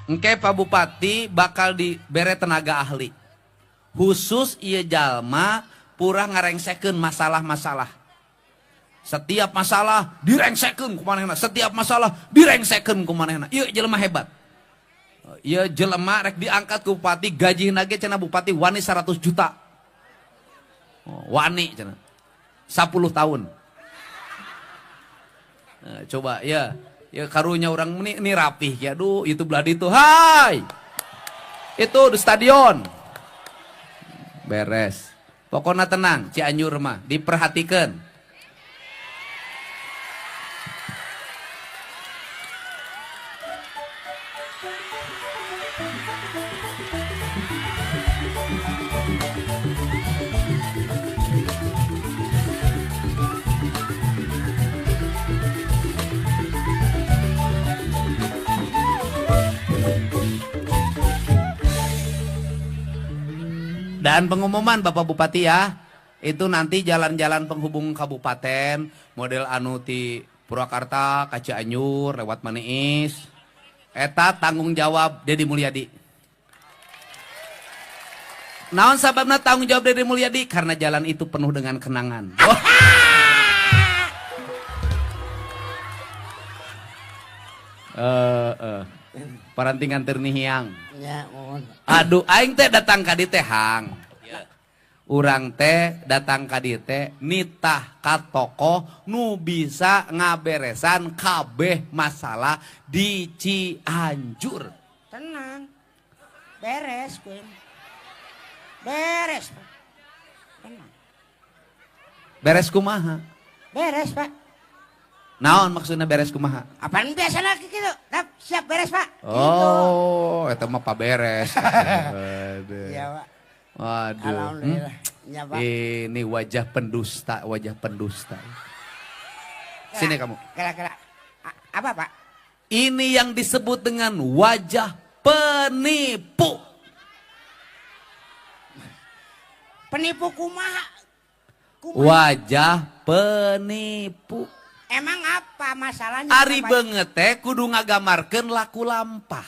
Engke Pak Bupati bakal dibere tenaga ahli. Khusus ieu jalma purah ngarengsekeun masalah-masalah. Setiap masalah direngsekeun ku manehna, setiap masalah direngsekeun ku manehna. Ieu jelema hebat. Ieu jelema rek diangkat ku bupati, gajihna ge cenah bupati wani 100 juta. Oh, wani cenah. 10 tahun. Nah, coba ya, ya karunya orang ini rapih ya, aduh itu belah itu, hai, itu di stadion, beres. Pokoknya tenang, Cianjur mah diperhatikan. Dan pengumuman Bapak Bupati ya, itu nanti jalan-jalan penghubung kabupaten, model anu ti Purwakarta ka Cianjur lewat Maniis, eta tanggung jawab Dedi Mulyadi. Naon sababna tanggung jawab Dedi Mulyadi? Karena jalan itu penuh dengan kenangan. Oh. Parantingan ternihiang. Ya, mohon. Aduh, aing teh datang ka dieu teh hang. Urang teh datang ka dieu teh nitah ka tokoh nu bisa ngaberesan kabeh masalah di Cianjur. Tenang. Beres kuing. Beres, Pak. Tenang. Beres kumaha? Beres, Pak. Naon maksudnya beres kumaha? Apaan biasa lagi gitu? Tap, siap beres, Pak. Oh, eta mah Pak beres. Iya, Pak. Waduh. Alhamdulillah. Ya, Pak. Ini wajah pendusta, wajah pendusta. Sini kamu. Kira-kira. Apa, Pak? Ini yang disebut dengan wajah penipu. Penipu kumaha? Kumaha? Wajah penipu. Emang apa masalahnya? Ari beungeut teh kudu ngagamarkeun laku lampah.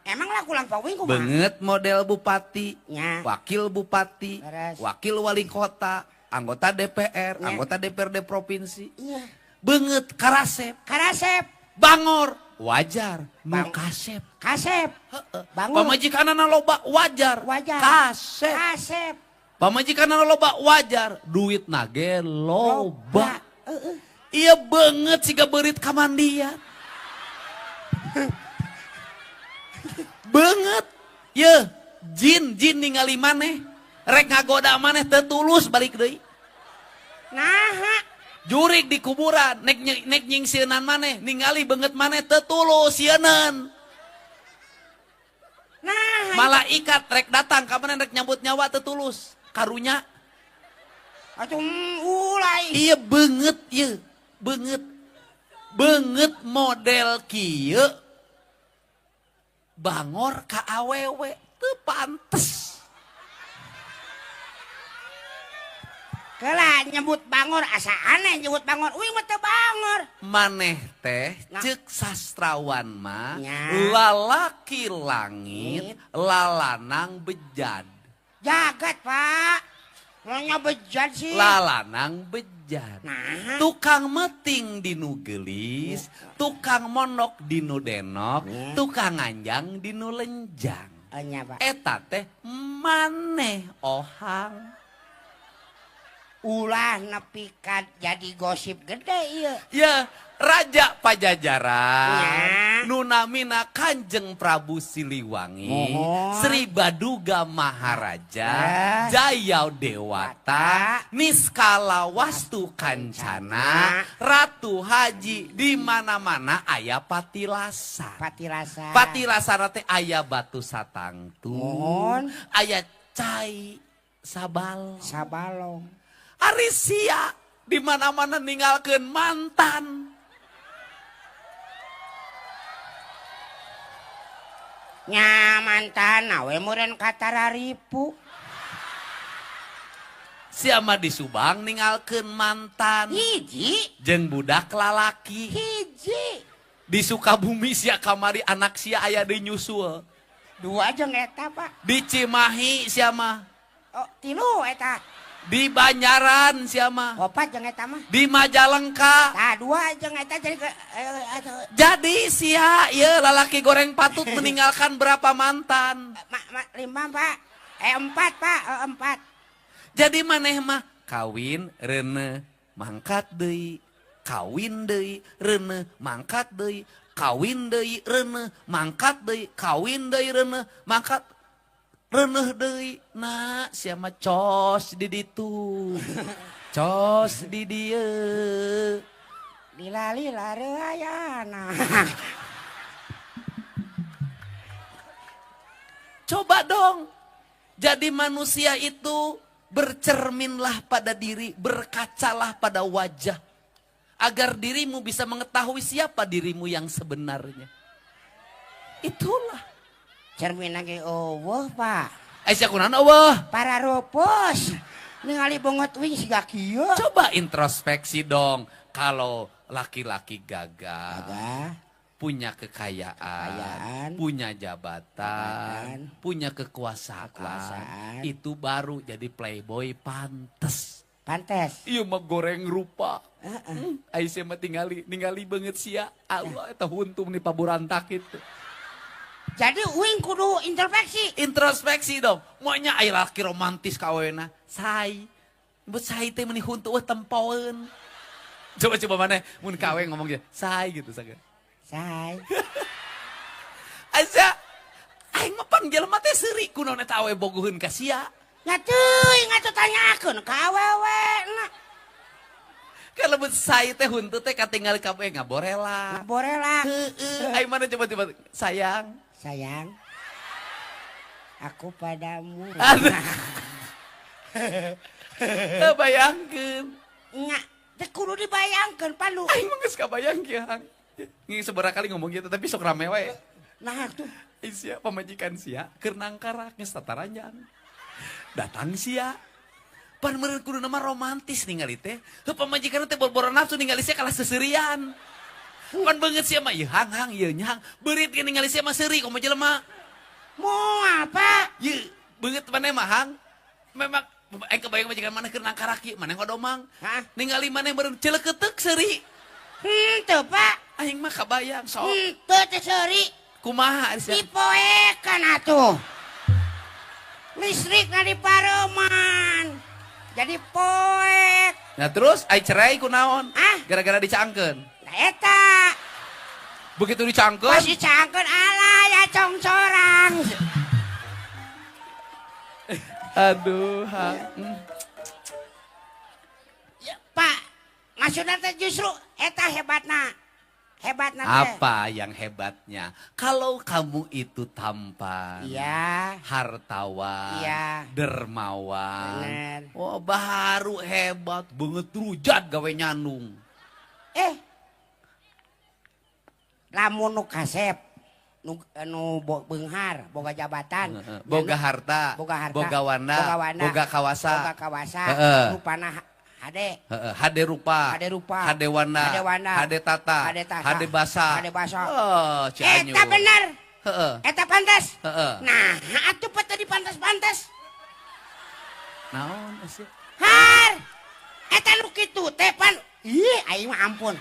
Emang laku lampah wing kumaha? Beungeut model bupati, ya. Wakil bupati, beres. Wakil wali kota, anggota DPR, ya. Anggota DPRD provinsi. Ya. Beungeut karasep. Karasep. Bangor, wajar. Nu kasep. Kasep. Heeh. Bangor. Pamajikanana loba, wajar. Wajar. Kasep. Kasep. Pamajikanana loba, wajar. Duit nage loba. Heeh. Iya banget siga beurit kamandian. Banget. Ye, jin jin ningali maneh, rek ngagoda maneh teu tulus balik deui. Naha, jurig di kuburan, nek nyingsieunan maneh, ningali beungeut maneh teu tulus sieuneun. Nah, malaikat rek datang ka maneh rek nyambut nyawa teu tulus. Karunya. Atuh ulai. Iya beungeut ieu. Beungeut. Beungeut model kieu bangor ka awewe teu pantes. Kela nyebut bangor asa aneh nyebut bangor. Uing mah teu bangor. Maneh teh nah. Ceuk sastrawan mah lalaki langit, lalanang bejad. Jagat, Pak. Nanya bejad sih. Lalanang bejad. Nah. Tukang meting dinu geulis, tukang monok dinu denok, tukang nganjang dinu lenjang. Nya, Pak. Eta teh maneh ohang. Ulah nepi ka jadi gosip gede ieu. Ya, Raja Pajajaran. Ya. Nu namina Kanjeng Prabu Siliwangi, Mohon. Sri Baduga Maharaja, Ya. Jaya Dewata, Niskala Wastu Kancana, Ratu Haji, di mana-mana aya patilasan. Patilasan. Patilasan teh aya batu satangtu. Mohon. Aya cai sabal. Sabalong. Ari sia di mana-mana ninggalkeun mantan. Nya mantan awe meureun katararipu. Sia mah di Subang ninggalkeun mantan. Hiji jeung budak lalaki. Hiji. Di Sukabumi sia kamari anak sia aya deui nyusul. 2 jeung eta, Pak. Di Cimahi sia mah. Oh, 3 eta. Di Banjaran sia mah. 4 jeung eta mah. Di Majalengka. Tah 2 jeung eta jadi jadi sia ieu lalaki goreng patut meninggalkan berapa mantan? 5, Pak. 4, Pak. 4. Jadi maneh mah kawin reuneuh mangkat deui. Kawin deui reuneuh mangkat deui, kawin deui reuneuh mangkat deui, kawin deui reuneuh mangkat reuneuh deui. Nah, sia mah cos di ditu. Cos di dieu. Lila-lila reayana. Coba dong. Jadi manusia itu bercerminlah pada diri, berkacalah pada wajah. Agar dirimu bisa mengetahui siapa dirimu yang sebenarnya. Itulah. Cermin lagi eueuh, Pak. Sia kunaon eueuh? Para rupus. Ningali bongot wing siga kieu. Coba introspeksi dong. Kalau laki-laki gagah, punya kekayaan, punya jabatan, punya kekuasaan, itu baru jadi playboy pantes. Pantes. Iya mah goreng rupa. Aisyah mah ningali banget sia. Allah eta huntum nih paburantak itu. Jadi uing kudu introspeksi. Introspeksi dong. Maunya aya laki romantis kawena. Sai. Buat sai teh meuni huntu weh tempoeun. Coba-coba mana mun kawe ngomong gitu. Sai gitu saga. Sai. Aisyah aing mah pan jelema teh seuri kunaon eta awe bogoheun ka sia. Nya teuing atuh tanyakeun ka awewe na. Kalau buat saya teh huntu teh katinggal kabeh ngaborela. Ngaborela. Heeh. Ayo mana coba-coba sayang. Sayang. Aku padamu. Bayangkeun. Nya, teh kudu dibayangkeun palu. Aing mah geus kabayang kieu hang. Ngi sabaraha kali ngomong gitu tapi sok rame wae. Nah tuh. Sia pamajikan sia keur nangkarak geus tataranjang. Datang sia. Pan meureun kudu nama romantis ningali teh. Heuh pamajikan teh boro-boro nafsu ningali sia kalah seserian. Pan beungeut sia mah ieu hang-hang ieu nyang. Beurit ge ningali sia mah seuri komo jelema. Moal, Pak. Ieu beungeut maneh mah hang. Memang aing kebayang majikan maneh keur nangkarak ieu maneh ngodomang. Hah? Ningali maneh meureun celeukeuteuk seuri. Henteu, Pak. Aing mah kabayang sok. Henteu teh seuri. Kumaha sia? Dipoekan atuh. Listrik na di pareman. Jadi poek. Nah terus ai cerai kunaon? Ah? Gara-gara dicangkeun. Nah eta. Begitu dicangkeun? Pas dicangkeun alah ya congcorang. Aduh, ha. Ya, Pak, maksudna teh justru eta hebatna. Hebatna teh. Apa yang hebatnya? Kalau kamu itu tampan, iya, hartawan, iya, dermawan. Bener. Oh, baru hebat banget rujat gawe nyandung. Lamun nu kasep, nu beunghar, boga jabatan, boga harta, boga wanda, boga kawasa, rupana hade, hade rupa, hade wanda, hade tata, hade basa, oh, eta bener, eta pantas. Nah, atuh peta di pantas-pantas. Naon sih? Har, eta nu kitu teh pan, ih, aing mah ampun.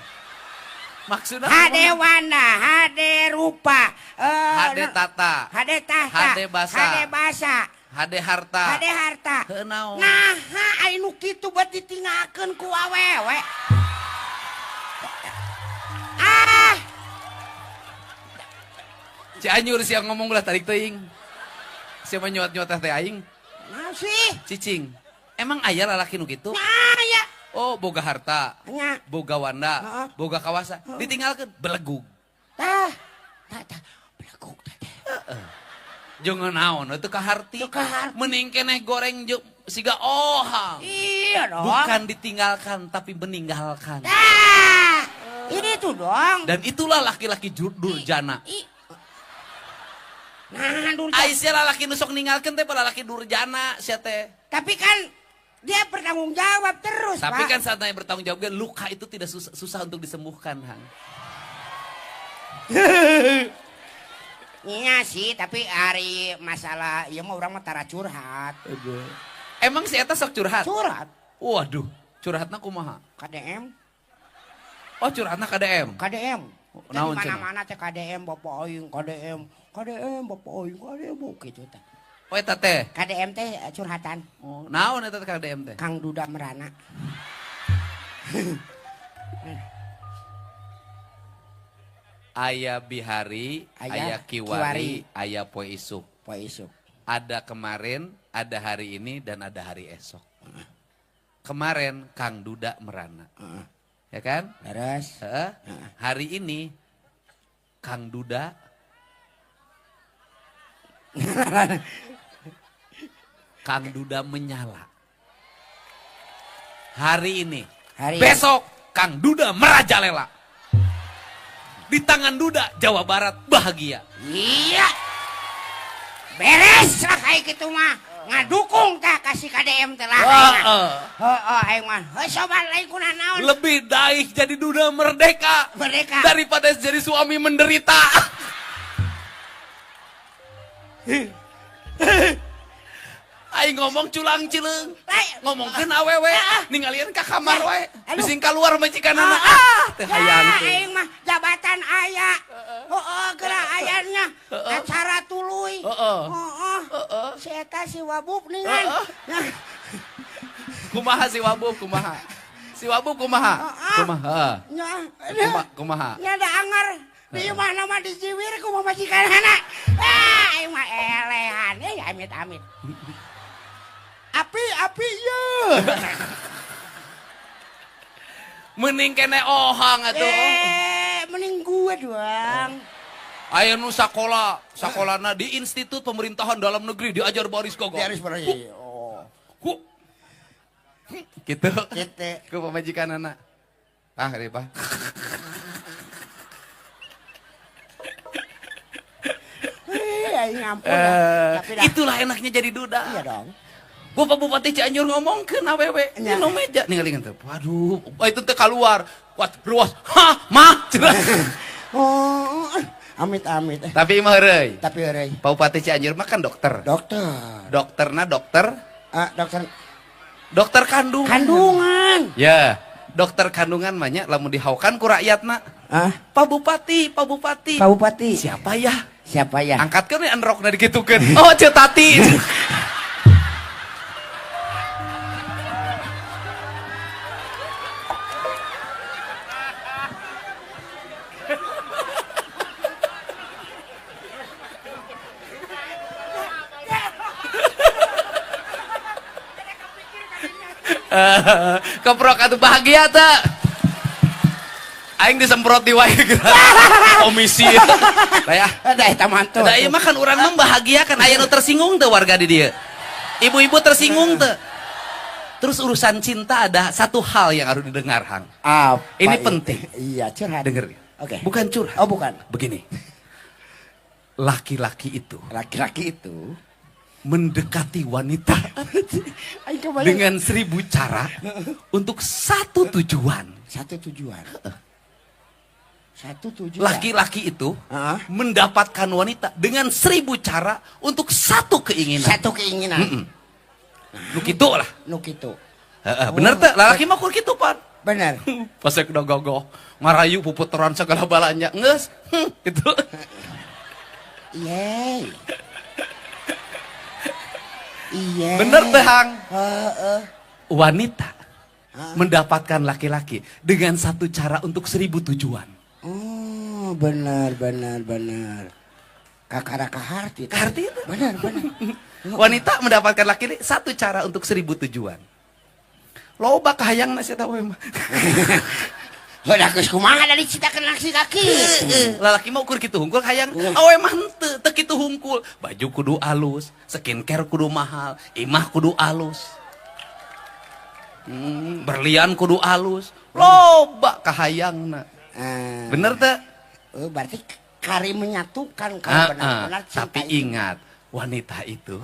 Maksudnya hade wanda, hade rupa, hade tata, hade tahta, hade basa, hade harta, hade harta. Heuh naon? Nah, ai nu kitu buat ditinggalkeun ku awewe. Ah. Cianjur sia ngomong ulah tarik teuing. Sia mah nyuat-nyuat teh aing. Naon sih? Cicing. Emang aya lalaki nu kitu? Aya. Oh, boga harta, nya, boga wanda, boga kawasa, ditinggalkeun belegug. Tah, tah, belegug teh. Heeh. Jangan naon itu kaharti. Kaharti. Mending keneh goreng siga ohang. Iya dong. Bukan ditinggalkan tapi meninggalkan. Tah, ini tuh dong. Dan itulah laki-laki durjana. Nah, durjana. Aisyah lalaki nu sok ninggalkeun teh lalaki durjana sia teh. Tapi kan dia bertanggung jawab terus, tapi Pak. Kan saatnya bertanggung jawab, luka itu tidak susah untuk disembuhkan, Hang. Nya sih, tapi ari masalah ieu mah urang mah tara curhat. Emang si eta sok curhat? Curhat. Waduh, curhatna kumaha? KDM. Oh, curhatna KDM. KDM. Naon cenah? Mana-mana teh KDM bapak aing, KDM, KDM bapak aing, KDM kitu teh. Oh, eta teh. KDM teh curhatan. Oh, naon eta teh KDM teh? Kang Duda Merana. Aya bihari, aya kiwari, aya poe isuk. Poe isuk. Ada kemarin, ada hari ini, dan ada hari esok. Kemarin Kang Duda merana. Ya kan? Beres. Hari ini Kang Duda Kang Duda menyala. Hari ini. Hari besok Kang Duda merajalela. Di tangan Duda, Jawa Barat bahagia. Iya. Beres lah kayak gitu mah. Ngadukung tah kasih KDM teh lah. Heeh, aing mah. Heuh sobat lain kuna naon. Lebih daik jadi Duda merdeka. Merdeka. Daripada jadi suami menderita. Aing ngomong culang cileung. Ngomongkeun awewe, ningalieun ka kamar wae. Bising kaluar majikanana. Ah, teu hayang teh. Aing mah jabatan aya. Heeh, geura ayana acara tuluy. Heeh. Si eta si Wabub ningan. Kumaha si Wabub kumaha? Si Wabub kumaha? Kumaha? Nya. Kumaha? Nya da anger. Di imahna mah dijiwir ku pamajikanana. Ah, aing mah elehan. Eh, amit-amit. Api ye. Mending kene ohang atuh. Mending gue doang. Aya nu sakola, sakolana di Institut Pemerintahan Dalam Negeri diajar baris kagak. Diajar baris. Oh. Ku. Gitu. Gitu. Ku pamajikanana. Ah, ieu Pak. Aing ampun. Itulah enaknya jadi duda. Iya dong. Bapak Bupati Cianjur ngomongkeun awewe, dina meja ningali teh. Waduh, itu teh keluar. Wat ruas. Hah, mah. Oh, amit-amit. Tapi mah heureuy. Tapi heureuy. Pak Bupati Cianjur mah kan dokter. Dokter. Dokterna dokter. Dokter. Dokter kandungan. Kandungan. Ya, dokter kandungan mah nya lamun dihaukan ku rakyatna. Ah, Pak Bupati, Pak Bupati. Pak Bupati. Siapa ya? Siapa ya? Angkatkeun we enrokna dikitukeun. Oh, Ceu Tati. Keprok atuh bahagia teh. Aing disemprot di wae komisi. Lah ya. Da eta mantu. Da ieu mah kan urang mah bahagia kan aya nu tersinggung teu warga di dieu. Ibu-ibu tersinggung teu. Terus urusan cinta ada satu hal yang harus didengar, Hang. Apa ini itu? Penting. Iya, curhat. Dengar. Oke. Bukan curhat. Oh, bukan. Begini. Laki-laki itu. Laki-laki itu mendekati wanita dengan 1000 cara untuk satu tujuan. Satu tujuan. Satu tujuan. Laki-laki itu mendapatkan wanita dengan 1000 cara untuk satu keinginan. Satu keinginan. Nu kitu lah. Nu kitu. Bener teh, lalaki mah kur kitu pan. Bener. Pas udah gogoh, ngarayu puputeran segala balanya. Geus, gitu. Iya. Iya. Bener teh, Hang. Wanita mendapatkan laki-laki dengan satu cara untuk 1000 tujuan. Oh, benar, benar, benar. Kakara kaharti. Kaharti itu. Benar, benar. Wanita mendapatkan laki-laki satu cara untuk 1000 tujuan. Loba kahayang nasi tahu emang. Udah geus kumaha dari cita kena si kaki. Lalaki mah ukur kitu hungkul hayang. Awe mah henteu, teu kitu hungkul. Baju kudu alus, skincare kudu mahal, imah kudu alus. Berlian kudu alus. Loba kahayangna. Bener teu? Berarti kari menyatukan kalau benar-benar cinta. Tapi itu. Ingat, wanita itu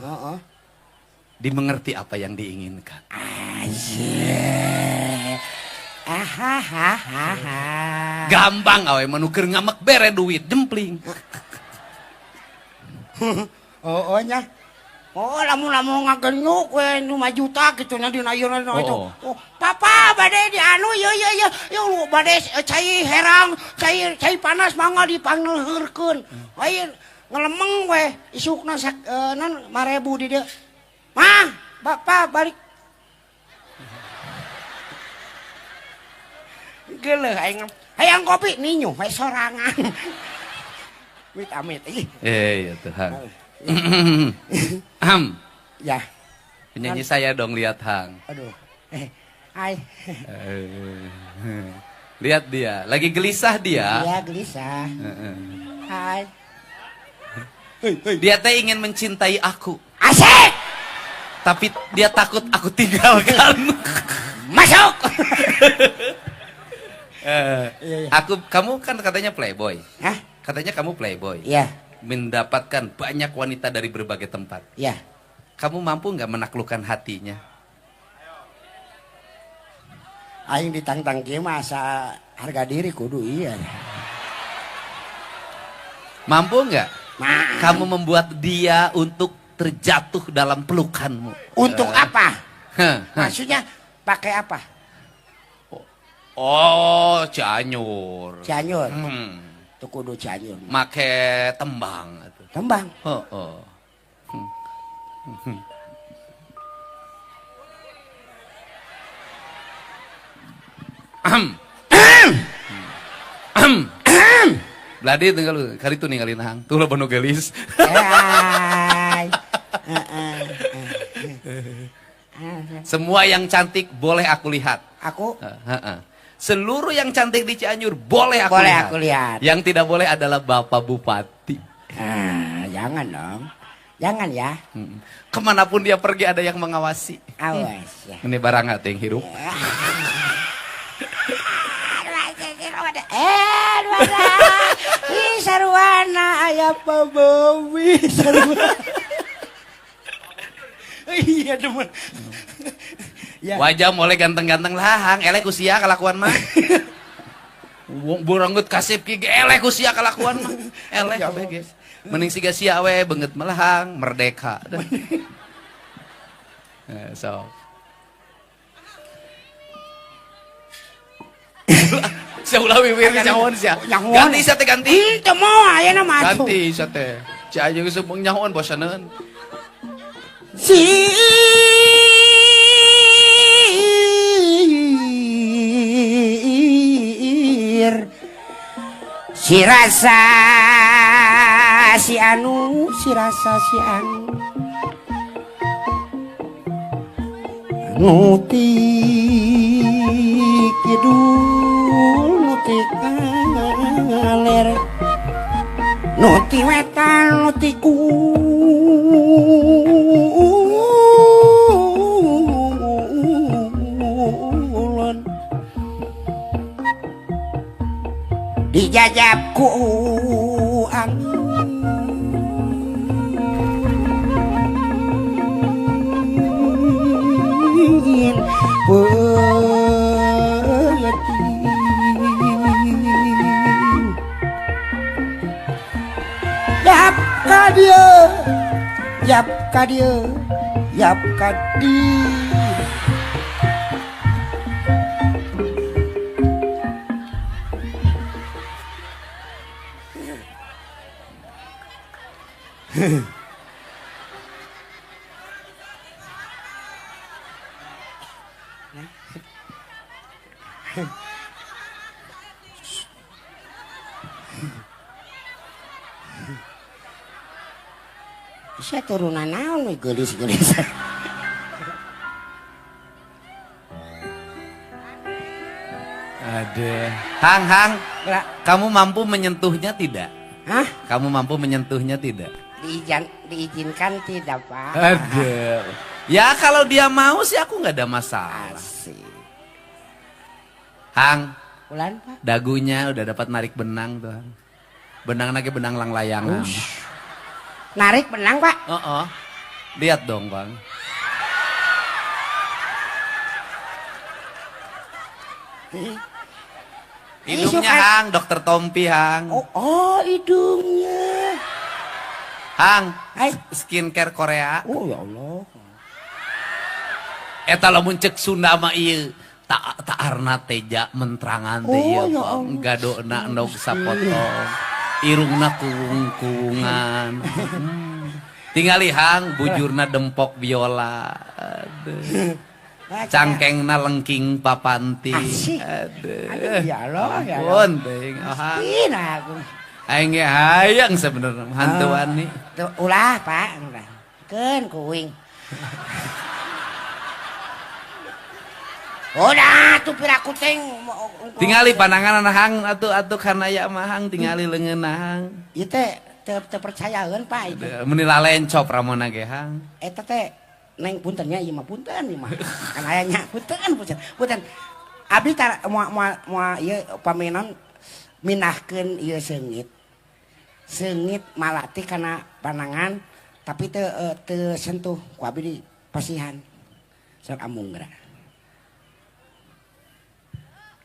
dimengerti apa yang diinginkan. Asyik. Ahahaha. Gampang awe mah nu keur ngamek bere duit jempling. Oh, oh nya. Oh, lamun lamun ngagenyuk we 5 juta gitu nya dina ieu na itu. Oh. Oh, papa bade di anu ieu ieu ieu ieu lu bade cai herang, cai cai panas mangga dipangleheurkeun. Ayeuna ngelemeng we isukna sak non 5.000 di dieu. Mah, bapak balik. Geuleuh aing. Hayang kopi ninyu we sorangan. Amit amit ih. Eh ya Tuhan. Ahem. Ya. Penyanyi saya dong lihat Hang. Aduh. Hai. Eh, lihat dia, lagi gelisah dia. Iya, gelisah. Heeh. Hai. Dia teh ingin mencintai aku, Asik! Tapi dia takut aku tinggalkan. Masuk! Eh, Iya. aku kamu kan katanya playboy. Hah? Katanya kamu playboy. Iya, Mendapatkan banyak wanita dari berbagai tempat. Iya. Kamu mampu nggak menaklukkan hatinya? Aing ditantang kieu mah asa harga diri kudu iya. Mampu nggak? Nah, Kamu membuat dia untuk terjatuh dalam pelukanmu. Untuk apa? Heh, heh. Maksudnya pakai apa? Oh, Cianjur. Cianjur. Hmm. Tuh kudu Cianjur. Make tembang atuh. Tembang. Oh, oh. Ahem. Ahem. Beladi tinggal kali itu ninggalin hang. Tuh lo nu gelis. Hai. Heeh. Semua yang cantik boleh aku lihat. Aku Heeh. Seluruh yang cantik di Cianjur boleh aku Boleh lihat. aku lihat. Yang tidak boleh adalah Bapak Bupati. Ah, jangan dong. Jangan ya. Kemanapun dia pergi ada yang mengawasi. Awas ya. Ini barang hati yang hirup. Eh, ih, sarwana aya pabawi sarwana. Iya, demen. Ya. Wajah mulai ganteng-ganteng lah, hang elek usia kelakuan mah. Wong buranggut kasip ki ge elek usia kelakuan mah. Elek Ya kabeh ge. Mending siga sia we beungeut melahang merdeka. Dah. Eh, so. Sia ulah wiwir nyahoan sia. Nyahoan. Ganti sia teh ganti. Ih, teu moal ayeuna mah atuh. Ganti sia teh. Cia aja geus nyahoan bosaneun. Sir si rasa si anu si rasa si anu nuti kidul nuti ngaler nuti wetan nuti kulon dijajab ku angin peuting yap ka dieu yap ka dieu yap ka dieu. Sia turunan naon we geulis-geulis. Ada. Hang, Hang, Gerak. Kamu mampu menyentuhnya tidak? Hah? Kamu mampu menyentuhnya tidak? Diizinkan tidak, Pak? Ada. Ya kalau dia mau sih aku nggak ada masalah. Asik. Hang, Ulan, Pak. Dagunya udah dapat narik benang tuh. Hang. Benang lagi benang lang layangan. Narik benang, Pak. Oh, oh. Lihat dong, Bang. Hidungnya Hang, Dokter Tompi Hang. Oh, oh hidungnya. Hang, Hai. Skincare Korea. Oh ya Allah. Eta lamun cek Sunda mah ieu tak taarna teja mentrangan teh Oh, ieu ya Allah. Gadona endog sapotong. Irungna kuwung-kuwungan. Tingali Hang, bujurna dempok biola. Aduh. Cangkengna lengking papanti. Asik. Aduh. Aduh, ya Allah, ya Allah. Ampun teuing oh, Hang. Ih, nah aku. Aing ge hayang sebenarnya hantuan nih. Tuh, ulah, Pak, ulah. Keun kuing. Udah tuh piraku ting. Tingali panangan Hang atuh atuh kana aya mah Hang tingali leungeun Hang. Ieu teh teu teu percayaeun, Pak itu. Meni lalencop ramona ge Hang. Eta teh neng puntennya ieu mah punten ieu mah. Kan aya nya punten punten. Punten. Abdi tar moal moal moal ieu pamenon minahkeun ieu seungit. Seungit malati kana panangan tapi teu teu sentuh ku abdi di pasihan. Sok amung geura.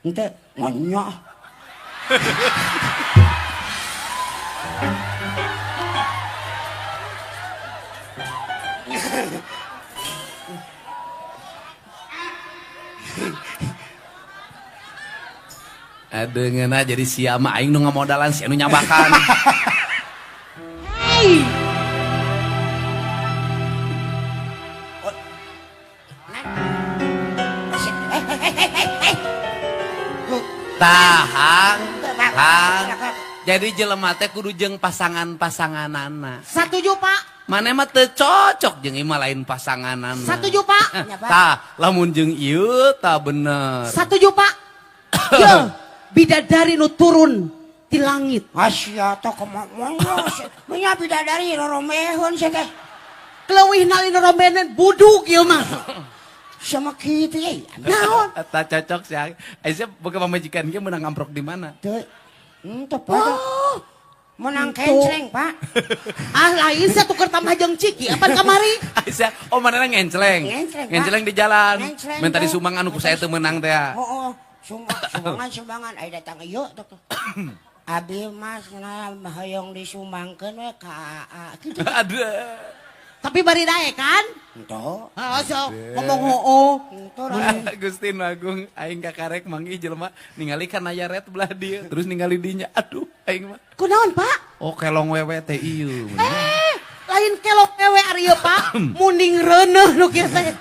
Henteu ngonyoh. Aduh ngeunah jadi sia mah aing nu ngamodalan si anu nyabakan. Hei, Tah Hang, Hang. Jadi jelema teh kudu jeung pasangan-pasanganana. Satuju Pak. Maneh mah teu cocok jeung ieu mah lain pasanganana. Satuju Pak. Ya, Pak. Tah, lamun jeung ieu tah bener. Satuju Pak. Yo, bidadari nu turun di langit. Asia teh kumaha nya bidadari roromeheun sia teh. Keleuwihna lain rombenan buduk ieu mah. Sama kitu ye. Naon? Tah cocok sih. Aisyah boga pamajikan ge meunang ngamprok di mana? Teu. Henteu Pak. Oh, Menang kencleng, Pak. ah lain sia tuker tambah jeung ciki apa kamari? Aisyah, oh manehna ngencleng. Ngencleng, Pak. Ngencleng di jalan. Ngencleng, Minta Pak. disumbang anu ku saya teu meunang teh. Oh, oh. Sumbangan sumbangan aya datang ieu tuh. Abi mas nah hoyong disumbangkeun we ka AA kitu. Aduh. Tapi bari daek kan? Henteu. Ah, sok ngomong hooh. Henteu ra. Gusti Nu Agung aing kakarek manggih jelema ningali kana aya red belah dieu terus ningali dinya aduh aing mah. Kunaon Pak? Oh kelong wewe teh ieu. Eh, lain kelok ewe ari ieu Pak. Munding reuneuh nu kieu teh.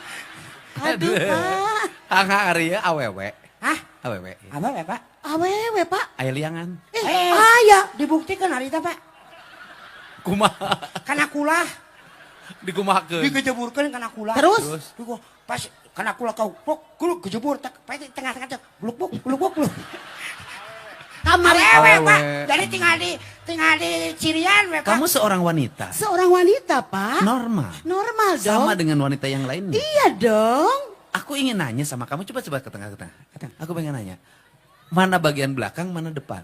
Aduh Pak. Hang hang ari ieu awewe. Hah? Awewe. Apa we, Pak? Awewe Pak. Aya liangan. Eh, Eh. aya. Dibuktikan hari itu, Pak. Kumaha? Kana kulah. Dikumahakeun. Digejeburkeun kana kulah. Terus? Terus? Diku, pas kana kulah kau pok kuluk gejebur tak pasti tengah-tengah teh bluk bluk bluk bluk bluk. Kamari Awewe, Awewe. Pak. Jadi tinggal di cirian we, Pak. Kamu seorang wanita. seorang wanita Pak. Normal. Normal dong. Sama dengan wanita yang lainnya. Iya dong. Aku ingin nanya sama kamu, coba coba ke tengah ke tengah. Aku pengen nanya. Mana bagian belakang, mana depan?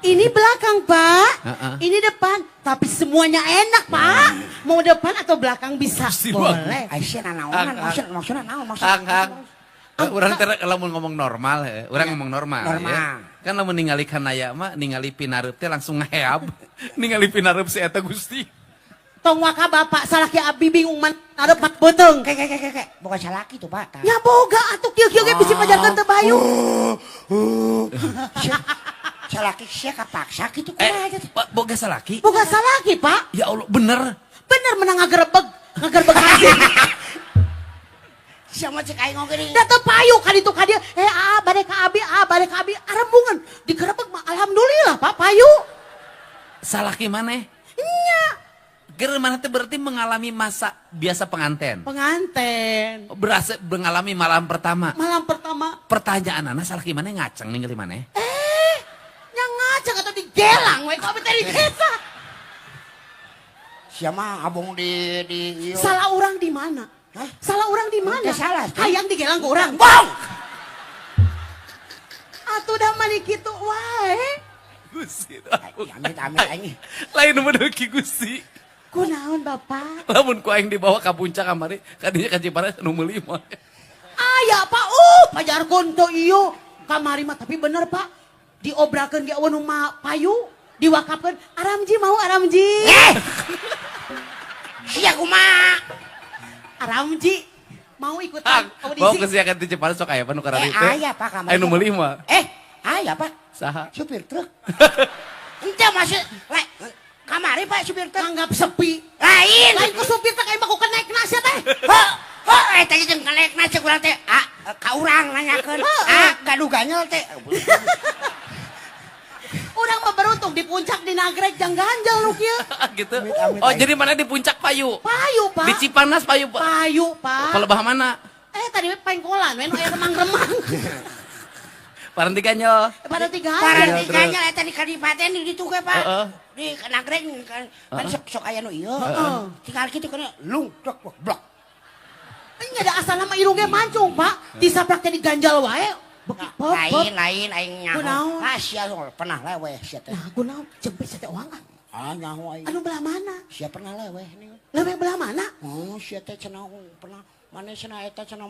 Ini belakang Pak, Heeh. ini depan. Tapi semuanya enak Pak. Mau depan atau belakang bisa. Gusti Boleh. Aisyah nanaonan, Hang, hang. maksudna maksudna naon maksudna. Hang, hang. Urang teh lamun ngomong normal, urang ngomong normal, Normal. ya. Kan lamun ningali kanaya mah ningali pinareup teh langsung ngeheab. Ningali pinareup si eta Gusti. Tong waka bapak salaki abi bingung man arep mat beuteung. Kayak kayak kayak kayak bukan salaki tuh, Pak. Ya boga atuh kieu-kieu ge bisi pajarkeun teu bayu. Salaki sia kapaksa kitu Eh, kumaha teh. Pak, boga salaki? Boga salaki Pak. Ya Allah, bener. Bener menang ngagerebeg, ngagerebeg hasil. Sia mah cek aing oge deui. Da teu payu ka ditu ka dieu. Eh aa bade ka abi, aa bade ka abi arembungan. Digerebeg mah alhamdulillah Pak payu. Salaki maneh? Nya Ger maneh teh berarti mengalami masa biasa penganten. penganten. Berasa mengalami malam pertama. Malam pertama Pertanyaan anak salaki maneh ngaceng ningali maneh? eh nya ngaceng atau digelang we kok teh di desa. Sia mah abong di ieu. Salah orang di mana? Hah? Salah orang di mana? Teu salah. Hayang digelang ke orang. Bong! Atuh dah mani kitu wae. Gusti. Amit amit aing. Lain bener ki Gusti. Kunaon Bapak? Lamun ku aing dibawa ka puncak kamari, kadinya ka Cipanas nu meuli mah. Aya Pak, pajarkeun teu ieu. Kamari mah tapi bener, Pak. Diobrakeun ge euweuh nu payu, diwakapkeun. Aramji mau Aramji. Eh! Sia kumaha? Aramji mau ikutan Ah, audisi. mau ke sia kan ti Cipanas sok aya pa nu Eh, kararitu teh. aya, Pak, kamari. Aya nu meuli mah. Eh, aya, Pak. Saha? Supir truk. Ente masih le, kamari Pak supir truk. Anggap sepi. Lain. Lain ku supir teh kayak ku kenaik nasi teh. Ho, ho, eta jeung kenaik nasi urang teh. Ah, ka urang nanyakeun. Ah, gaduh ganyel teh. Urang mah beruntung di puncak di Nagreg jang ganjel nu kieu. Gitu. Amit, amit, Oh, aing. jadi mana di puncak payu? Payu, Pak. Di Cipanas payu, Pak. Payu, Pak. Palebah mana? Eh tadi pengkolan we nu aya remang-remang. Paranti ganyel. Pada tiga Paranti Terus. ganyel eta di kadipaten di ditu ge, Pak. Heeh. Di Nagreg kan kan sok sok aya nu ieu. Tinggal kitu kana lung blok blok blok. Ini ada asal nama irung ge mancung, Pak. Disaprak jadi ganjal wae. Beki pop, pop. Lain lain aing nyaho. Kunaon? Ah, sia pernah leweh sia teh. Nah, kunaon jempit sia teh oang ah. Ah, nyaho aing. Anu belah mana? Sia pernah leweh nih. Leweh belah mana? Oh, sia teh cenah pernah mana cenah eta cenah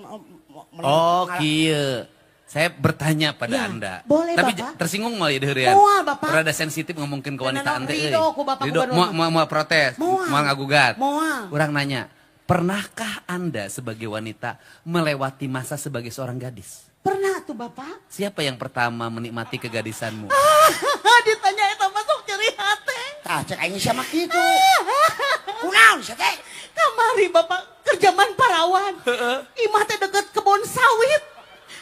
Oh, kieu. Saya bertanya pada Ya, Anda. boleh, Tapi Bapak. tersinggung mal ya deureun. Moal, Bapak. Rada sensitif ngomongkeun kewanitaan teh euy. Ridho ku Bapak Ridho, gubernur. moal moal moal protes, Moal. moal ngagugat. Moal. Urang nanya, pernahkah Anda sebagai wanita melewati masa sebagai seorang gadis? Pernah tuh, Bapak. Siapa yang pertama menikmati kegadisanmu? Ditanya eta masuk nyeri hate. Tah cek aing sia mah kitu. Kunaon sia teh? Kamari Bapak kerjaman parawan. Imah teh deket kebun sawit.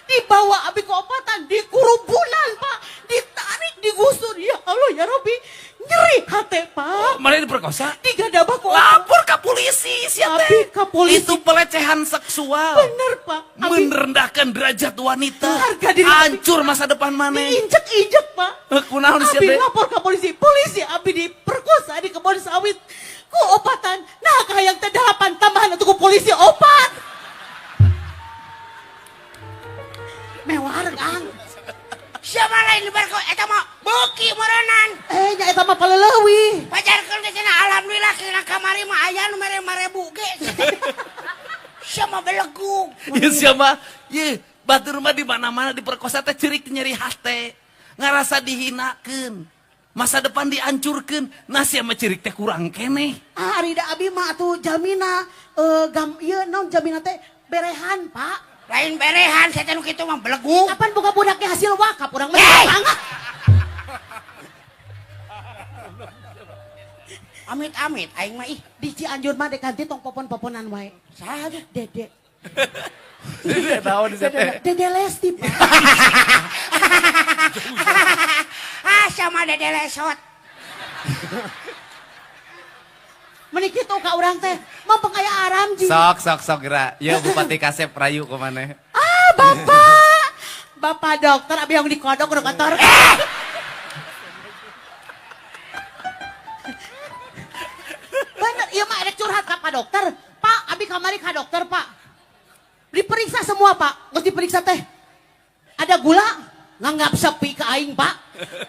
Dibawa abi ke opatan, dikurubunan, Pak. Ditarik, digusur. Ya Allah, ya Robi. Nyeri hate, Pak. Mana diperkosa? Digadabah ku Lapor ke polisi sia teh. Abi ke polisi. Itu pelecehan seksual. Bener, Pak. Abi Merendahkan derajat wanita. Harga diri abi. Hancur masa depan maneh. Diinjek-injek, Pak. Kunaon sia Abi teh? lapor ke polisi. Polisi abi diperkosa di kebun sawit. Ku opatan. Nah, kahayang teh 8 tambahan atuh ku polisi opat. Mewah Ang. Sia mah lain lebar kok eta mah beuki meureunnan. Eh, nya eta mah paleleuwih. Pajarkeun teh cenah alhamdulillah kena kamari mah aya nu mere 5.000 ge. Sia mah belegug. Ya siapa? Ye, batur mah di mana-mana diperkosa teh ceurik nyeri hate. Ngarasa dihinakeun. Masa depan dihancurkeun. Nah sia mah ceurik teh kurang keneh. Ah, ari da abi mah atuh jamina gam ieu naon jamina teh berehan, Pak. Lain berehan sia teh nu kitu mah belegug. Kapan boga budaknya hasil wakaf urang mah Hey! banget. Amit-amit aing mah ih. Di Cianjur mah dekanti tong popon-poponan wae. Saha tuh? Dede. Dede naon sia teh? Dede Lesti, Pak. Ah, sama Dede Lesot. Meni kitu ka urang teh, mampeng aya Aramji. Sok sok sok geura. Ya Bupati Kasep rayu ku maneh. Ah, Bapak. Bapak dokter abi yang dikodok udah kantor. Bener, iya mah erek curhat ka Pak dokter. Pak, abi kamari ka dokter, Pak. Diperiksa semua, Pak. Geus diperiksa teh. Ada gula? Nganggap sepi ke aing, Pak.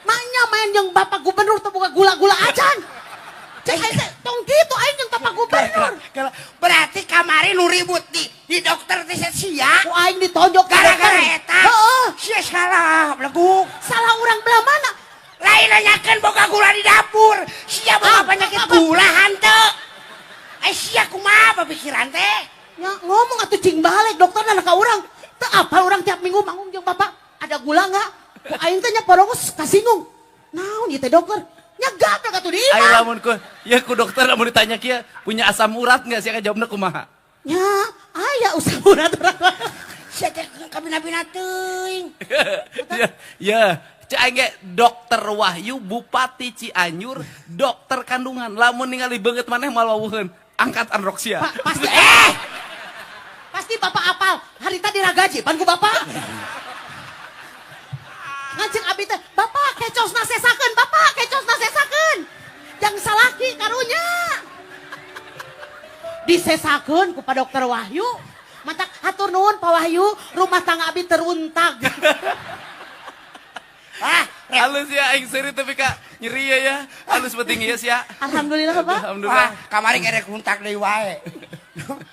Maknya main jeung Bapak Gubernur teu boga gula-gula acan. Cek aing teh tong kitu aing jeung Bapak Gubernur. Berarti kamari nu ribut di dokter teh sia. Ku aing ditonjok ka Gara-gara dokter. eta. Heeh. Sia salah belegug. Salah urang belah mana? Lain nanyakeun boga gula di dapur. Sia boga Ah, penyakit apa? gula hanteu. Eh sia kumaha pikiran teh? Ya, ngomong atuh cing balik dokter nana ka urang. Teu apal urang tiap minggu manggung jeung bapak. Ada gula enggak? Ku aing teh nya porongos kasinggung. Naon ieu teh dokter? Nya gablek atuh di Ayo imah. lamun ku, ya ku dokter lamun ditanya kieu punya asam urat enggak sih jawabna kumaha? Nya aya usah urat urang. Sia teh kabina-bina teuing. Ya, ya. Cek aing ge Dokter Wahyu Bupati Cianjur, dokter kandungan. Lamun ningali beungeut maneh moal wawuheun. Angkat androk sia. Pak, pasti pasti bapak apal. Harita diragaji pan ku bapak. Ngancik abi teh, bapak kecosna sesakeun, bapak kecosna sesakeun. Jang salaki karunya. Disesakeun ku Pak Dokter Wahyu. Matak hatur nuhun Pak Wahyu, rumah tangga abi teruntag. Ah, Halus ya aing seuri tapi ka nyeri ya ya. Halus penting ieu sia. Alhamdulillah Pak. Alhamdulillah. Wah, kamari kerek runtak deui wae.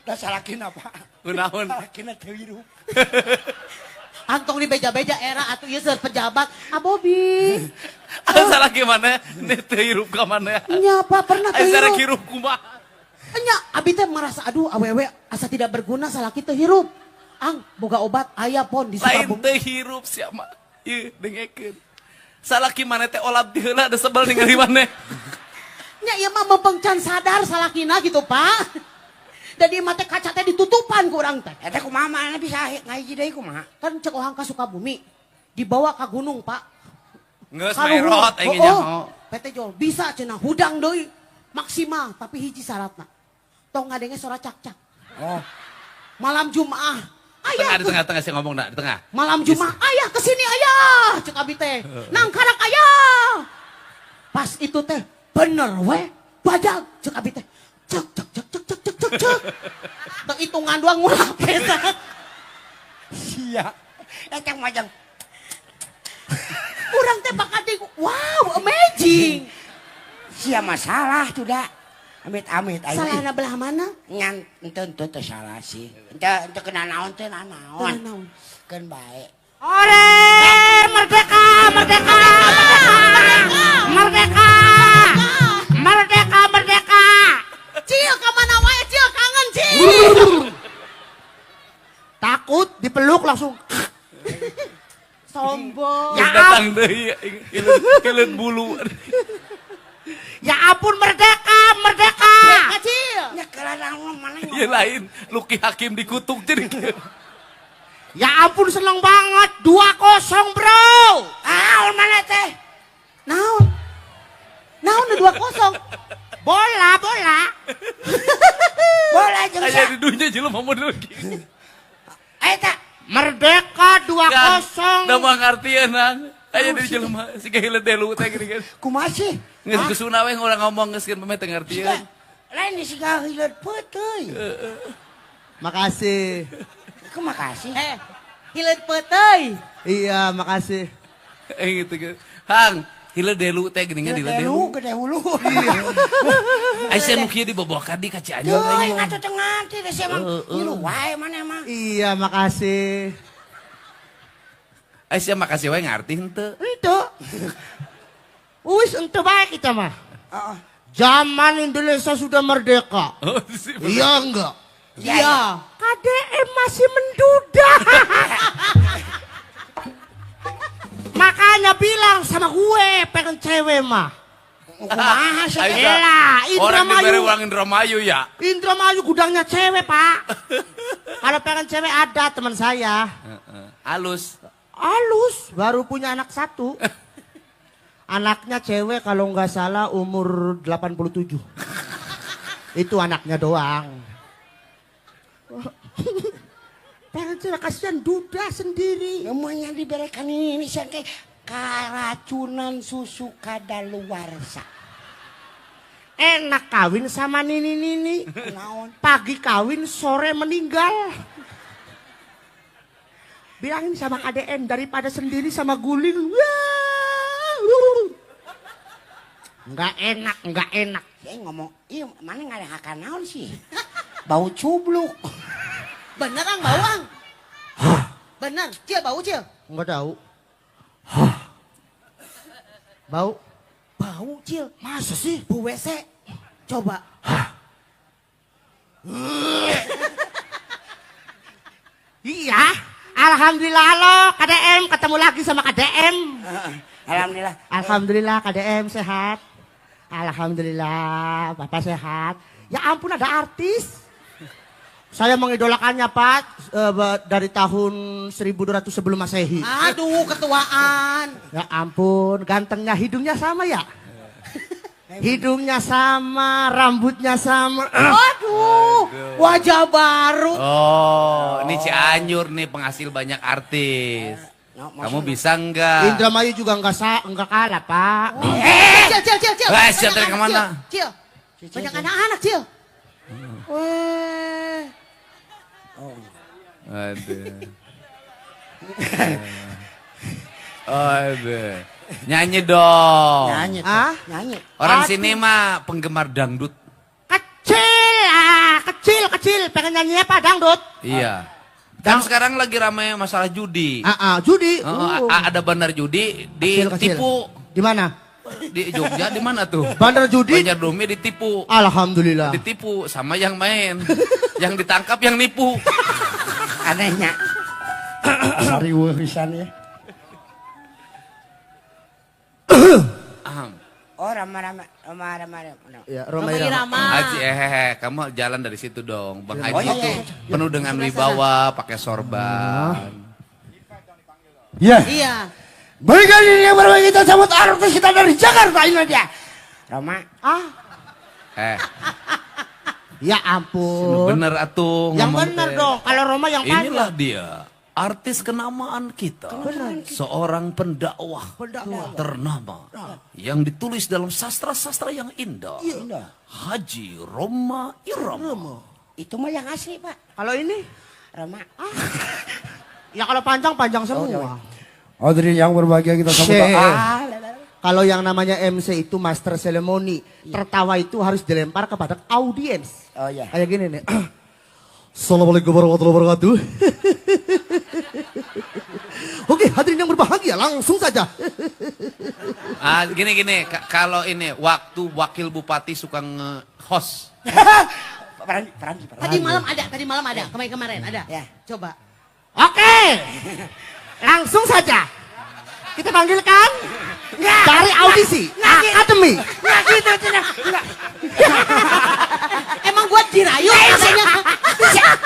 Da salakina, Pak. Kunaon? Salakina teu hirup. Antong dibeja-beja era atuh ieu seueur pejabat. Ah Bobi. Salah gimana? Ini teu hirup ka mana? Nya Pak pernah teu Aya hirup. hirup kumaha? Nya abi teh merasa aduh awewe asa tidak berguna salaki teu hirup. Ang boga obat aya pon di Lain Sukabumi. teu hirup sia mah. Ieu dengekeun. Salaki maneh teh olap di heula da sebel ningali maneh. Nya ieu mah mempeng can sadar salakina gitu Pak. Dan ieu mah teh kaca teh ditutupan ku urang teh. Eta kumaha mana bisa ngahiji deui kumaha? Kan cek orang ka Sukabumi dibawa ke gunung Pak. Geus Kaluhur. merot aing Oh, nyaho. oh. PT Jol bisa cenah hudang deui maksimal tapi hiji syaratna. Tong ngadenge suara cak-cak. Oh. Malam Jumaah. Tengah Ayah di tengah-tengah sih ngomong dah di tengah. Malam Jumaah ayah kesini ayah cek abi teh. Nangkarak ayah. Pas itu teh bener we badag cek abi teh. Cek cek cek cek cek cek cek cek. Teu hitungan doang ngulap eta. Sia. Eta majang. Urang teh bakal di wow amazing. Sia masalah sudah. Amit-amit aing. Salahna belah mana? Ngan ente ente teu salah sih. Ente ente kena naon teu naon. Teu naon. Keun bae. Ore merdeka merdeka merdeka merdeka merdeka merdeka. Cil ka mana wae Cil kangen Cil. Takut dipeluk langsung. Sombong. Ya Datang deui hileut bulu. Ya ampun merdeka, merdeka. Merdeka Cil. Nya keula naon mana Ieu lain Lucky Hakim dikutuk jadi kieu. Ya ampun seneng banget 2-0 bro. Ah, mana teh? Naon? Naon nu 2-0? Bola, bola. Bola jeung Aya sa. di dunya jelema model kieu. Eta Merdeka 2-0. Da mah ngartieun nang. Aya di jelema siga hileut delu teh gini kan. kumaha sih? Geus kesuna we urang ngomong geus keun pameh teu ngartieun. Lain di siga hileut peuteui. Makasih. Kumaha kasih? Eh, hileut peuteuy. Iya, makasih. Eh gitu gitu. Hang, hileut delu teh geuningan hileut Gede delu. hulu, gede hulu. Ai sia nu kieu dibawa ka di ka Cianjur Teuing aing. atuh teu ngarti deh sia mah. Ngilu wae mana mah. Iya, makasih. Ai sia makasih wae ngarti henteu. Itu. Wis ente baik kita mah. Heeh. Zaman Indonesia sudah merdeka. Oh, sih, bener. Iya enggak? Iya. KDM masih menduda. Makanya bilang sama gue pengen cewek mah. Kumaha sih? Ai, teh? Elah, Orang dibere Indramayu. urang Indramayu ya. Indramayu gudangnya cewek, Pak. Kalau pengen cewek ada teman saya. Heeh. Halus. Halus, baru punya anak satu. Anaknya cewek kalau nggak salah umur 87. Itu anaknya doang. Pengen cewek kasihan duda sendiri. Namanya diberikan ini sia teh karacunan susu kadaluarsa. Enak kawin sama nini-nini. Naon? Pagi kawin, sore meninggal. Bilangin sama KDM daripada sendiri sama guling. Wah. Nggak enak, nggak enak. Saya ngomong, iya mana ngalehakan naon sih? Bau cubluk. Bener ang bau ang. Bener, Cil bau Cil. Nggak tahu. Bau. Bau Cil. Masa sih? Bu WC. Coba. Iya. Alhamdulillah lo KDM ketemu lagi sama KDM. Alhamdulillah. Alhamdulillah KDM sehat. Alhamdulillah Bapak sehat. Ya ampun ada artis. Saya mengidolakannya Pak dari tahun 1200 sebelum Masehi. Aduh, ketuaan. Ya ampun, gantengnya hidungnya sama ya? Hidungnya sama, rambutnya sama. Aduh, wajah baru. Oh, ini Cianjur nih penghasil banyak artis. No, Kamu bisa enggak? Indramayu juga enggak kalah, Pak. Cil, Cil, Cil, Cil. Eh, Cil, Banyak tarik anak, kemana? Cil, Cil. Banyak anak-anak, Cil. Weh. Aduh. Aduh. Nyanyi dong. Nyanyi tuh. Ah? Nyanyi. Orang Aduh. sini mah penggemar dangdut. Kecil, ah, kecil, kecil. Pengen nyanyi apa, dangdut? Iya. Kan sekarang lagi ramai masalah judi. Ah, ah, judi. Oh, Oh. ada bandar judi Kecil, kecil. ditipu. Di mana? Di Jogja di mana tuh? Bandar judi. Banjar Dumi ditipu. Alhamdulillah. Ditipu sama yang main. Yang ditangkap yang nipu. Anehnya. Sariweuh pisan ya. Aham. Oh, Rama Rama Rama Rama. Rama. Ya, Roma Roma Irama. Irama. Haji, kamu jalan dari situ dong. Bang Haji Oh, iya, itu iya. penuh dengan wibawa, pakai sorban. Ya. Iya. Baik, kali ini yang berbagi kita sambut artis kita dari Jakarta ini dia. Rama. Ah, Eh, ya ampun. bener atuh Yang ngomong bener teh. dong. Kalau Roma yang panjang. Inilah dia, artis kenamaan kita. Seorang pendakwah ternama yang ditulis dalam sastra-sastra yang indah. Haji Roma Irama. Itu mah yang asli, Pak. Kalau ini? Rama. Ya kalau panjang panjang semua. Hadirin yang berbahagia kita sambut. Syekh. Ah, Kalau yang namanya MC itu master ceremony, tertawa itu harus dilempar kepada audiens. Oh iya. Kayak gini nih. Assalamualaikum warahmatullahi wabarakatuh. Oke, hadirin yang berbahagia, langsung saja. Ah, gini gini, kalau ini waktu wakil bupati suka nge-host. Peran, peran, peran. Tadi malam ada, tadi malam ada, kemarin-kemarin ada. Ya. Coba. Oke. Langsung saja. Kita panggilkan dari audisi Akademi. Enggak gitu, tidak. Enggak. Emang gua jirayut katanya.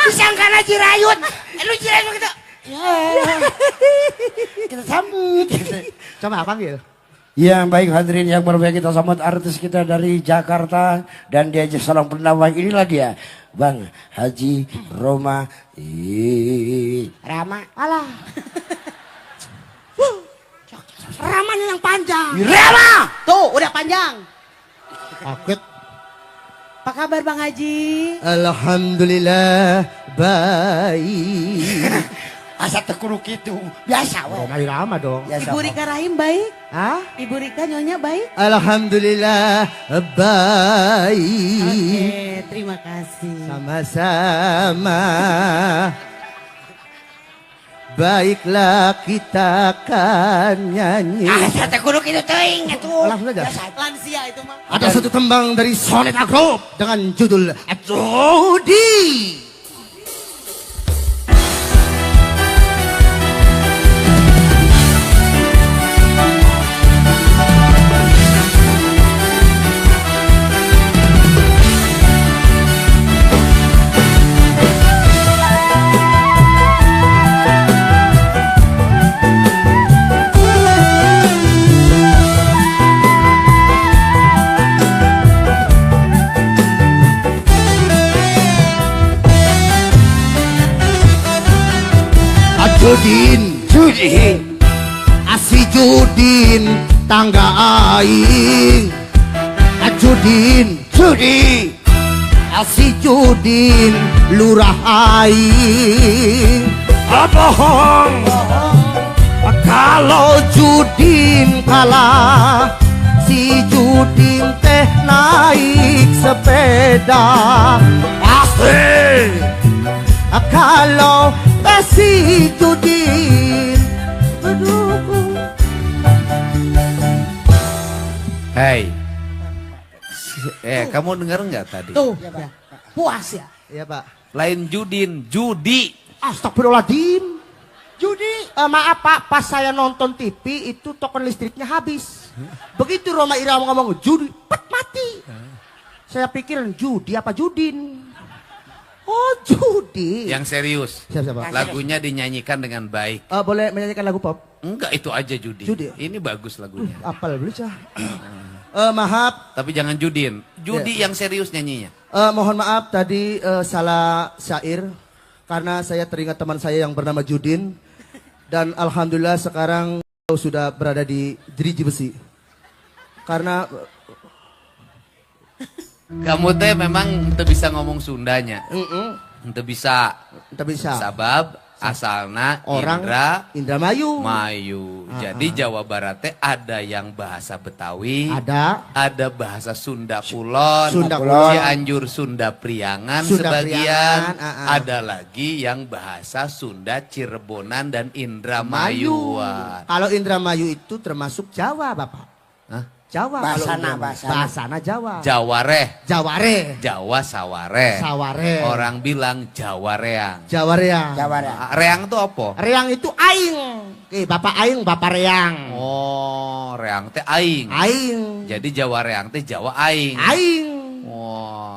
Disangkana jirayut. Lu jirayut gitu. Ya. Kita sambut. Coba panggil. Yang baik hadirin yang berbahagia kita sambut artis kita dari Jakarta dan dia seorang pendakwah, inilah dia Bang Haji Roma Rama. Alah. Ramanya yang panjang. Rama. Tuh, udah panjang. Kaget. Apa kabar Bang Haji? Alhamdulillah baik. Asa tekuru kitu. Biasa, weh. Roma Irama dong. Biasa. Ibu Rika Rahim baik? Hah? Ibu Rika nyonya baik? Alhamdulillah baik. Oke, terima kasih. Sama-sama. Baiklah kita akan nyanyi. Asa tekuru kitu teuing atuh. Langsung aja. Biasa. Lansia itu mah. Ada satu tembang dari Soneta Group dengan judul Judi. Judin, Judi. Asi Judin, tangga aing. Judin, Judi. Asi Judin, lurah aing. Bohong. Kalau Judin kalah, si Judin teh naik sepeda. Pasti. Kalau teh si Judin berdukung. Hei. Kamu dengar nggak tadi? Tuh, ya. Puas ya. Iya Pak. Lain Judin, judi. Astagfirullahaladzim. Judi, maaf Pak, pas saya nonton TV itu token listriknya habis. Begitu Roma Irama ngomong judi, pet mati. Saya pikir judi apa Judin? Oh judi. Yang serius. Siap, siap, Pak. Lagunya dinyanyikan dengan baik. Boleh menyanyikan lagu pop? Enggak, itu aja judi. Judi. Ini bagus lagunya. Apal beli cah. Maaf. Tapi jangan Judin. Judi yang serius nyanyinya. Mohon maaf tadi salah syair. Karena saya teringat teman saya yang bernama Judin. Dan alhamdulillah sekarang sudah berada di jeriji besi. Karena kamu teh memang ente bisa ngomong Sundanya. Ente bisa. Ente bisa. Sabab Asalna Orang Indra Indramayu. Mayu. Jadi Jawa Barat teh ada yang bahasa Betawi, Ada. ada bahasa Sunda Kulon, Sunda Kulon. Cianjur Sunda Priangan Sunda sebagian, Priangan, ah, ah. ada lagi yang bahasa Sunda Cirebonan dan Indramayuan. Kalau Indramayu itu termasuk Jawa, Bapak. Hah? Jawa. kalau Bahasana, Indramayu. bahasana. Bahasana Jawa. Jawareh, Jaware. Jawa Saware. Saware. Orang bilang Jawa Reang. Jawarea. Jawa Barat. Ah, Reang tuh apa? Reang itu aing. Oke, Bapak aing, Bapak Reang. Oh, Reang teh aing. Aing. Jadi Jawa Reang teh Jawa aing. Aing. Wah.